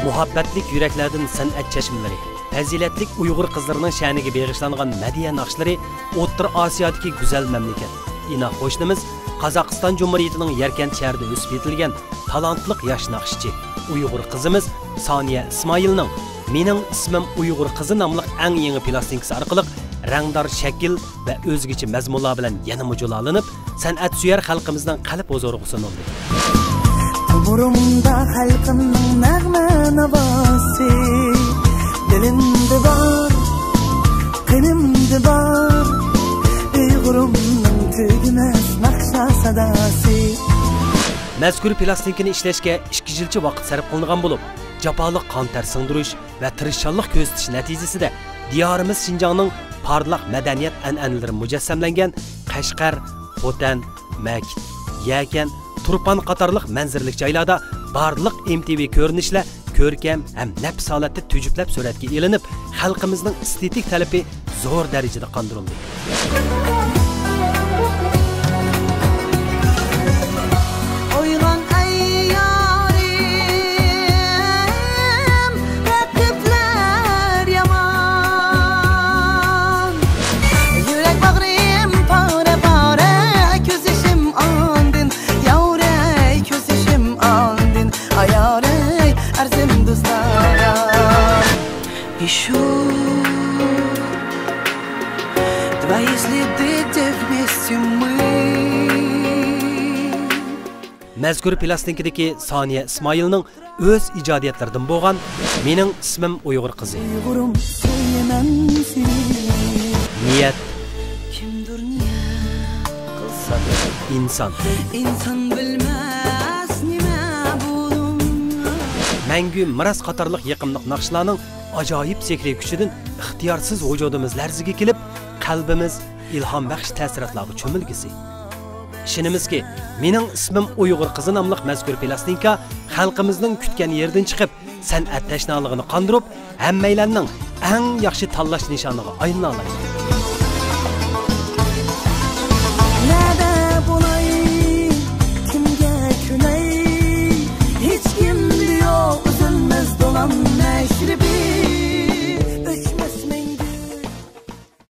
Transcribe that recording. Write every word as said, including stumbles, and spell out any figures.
مۇھەببەتلىك يۈرەكلەردىن سەنئەت چەشمىلىرى، پەزىلەتلىك ئۇيغۇر قىزلىرىنىڭ شەنىگە بېغىشلانغان مەدھىيە ناخشىلىرى ئوتتۇرا ئاسىيادىكى گۈزەل مەملىكەت، ئىناق قوشنىمىز قازاقىستان جۇمھۇرىيىتىنىڭ يەركەنت شەھىرىدە ئۆسۈپ يېتىلگەن تالانتلىق ياش ناخشىچى، ئۇيغۇر قىزىمىز سانىيە ئىسمائىلنىڭ مېنىڭ ئىسمىم ئۇيغۇر قىزى ناملىق ئەڭ يېڭى پىلاستىنكىسى ئارقىلىق رەڭدار شەكىل ۋە ئۆزگىچە مەزمۇنلار بىلەن يەنىمۇ جۇلالىنىپ، سەنئەتسۆيەر خەلقىمىزنىڭ قەلب ھۇزۇرىغا سۇنۇلدى. تومۇرۇمدا خەلقىمنىڭ نەغمە ناۋاسى، دىلىمدا بار، قېنىمدا بار، ئۇيغۇرۇمنىڭ تۈگىمەس ناخشا ساداسى. مەزكۇر پىلاستىنكىنى ئىشلەشكە ئىككى يىلچە ۋاقىت سەرپ قىلىنغان بولۇپ، جاپالىق قان تەر سىڭدۈرۈش ۋە تىرىشچانلىق كۆرسىتىش نەتىجىسىدە دىيارىمىز شىنجاڭنىڭ پارلاق مەدەنىيەت ئەنئەنىلىرى مۇجەسسەملەنگەن قەشقەر، خوتەن، مەكىت، يەكەن، تۇرپان قاتارلىق مەنزىرىلىك جايلاردا بارلىق ئېم تى ۋى كۆرۈنۈشلەر كۆركەم ھەم نەپىس ھالەتتە تۈجۈپلەپ سۈرەتكە ئېلىنىپ، خەلقىمىزنىڭ ئېستېتىك تەلىپى زور دەرىجىدە قاندۇرۇلدى. ئويغان ئەي يارىم، رەقىبلەر يامان. يۈرەك باغرىم پارە-پارە، كۆز يېشىم ئاندىن، ياۋرەي كۆز يېشىم ئاندىن، ئايارەي ئەرزىم دوستلار. Ищу твои следы, где вместе мы. مەزكۇر پىلاستىنكىدىكى سانىيە ئىسمائىلنىڭ ئۆز ئىجادىيەتلىرىدىن بولغان مېنىڭ ئىسمىم ئۇيغۇر قىزى. ئۇيغۇرۇم، سۆيىمەن سېنى. نىيەت. كىمدۇر نىيەت قىلسا، ئىنسان. ئىنسان بىلمەس نېمە بولۇم. مەڭگۈ مىراس قاتارلىق يېقىملىق ناخشىلارنىڭ ئاجايىپ سېھرىي كۈچىدىن ئىختىيارسىز ۋۇجۇدىمىز لەرزىگە كېلىپ، قەلبىمىز ئىلھام بەخش تەسىراتلارغا چۆمۈلگۈسى. ئىشىنىمىزكى، مېنىڭ ئىسمىم ئۇيغۇر قىزى ناملىق مەزكۇر پىلاستىنكا خەلقىمىزنىڭ كۈتكەن يېرىدىن چىقىپ، سەنئەت تەشنالىقىنى قاندۇرۇپ، ھەممەيلەننىڭ ئەڭ ياخشى تاللاش نىشانىغا ئايلىنالايدۇ.